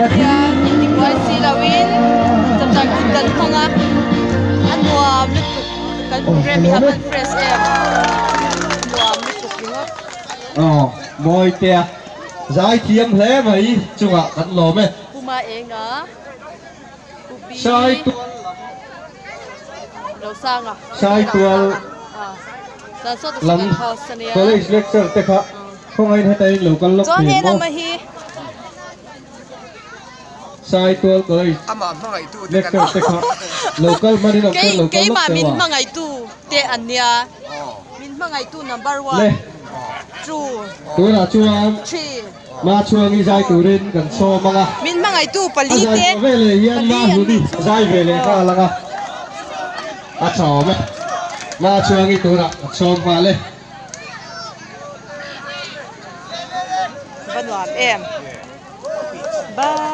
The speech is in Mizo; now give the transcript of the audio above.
Hian intibuai si loin chapchar kut kan hmang a, a nuam lutuk kan program hi a van fresh em nuam lutuk ringawt. Aw Mawitea zaithiam hle mai chungah kan lawm e. Puma enga Pu Bi Saitual lam Rosanga Saitual lam college lecture te kha khawngaiin heta in lo kal lawk Chuan thei he maw? lama hi Saitual college Amah hmangaihtu te kan lecture te kha lo kal hman in awm Kei chuan lo kal lawk keimah teh min a. hmangaihtu te an nia. Min hmangaihtu number Le one, two, tunah chuan three, Machhuangi zai turin kan sawm ang a. Min hmangaihtu A pali zai te tawh veleh hian pali an Mahluni nih chu. zai veleh nghal ang a. A tha awm e. Machhuangi tunah kan sawm nghal e. Va nuam em. Bye.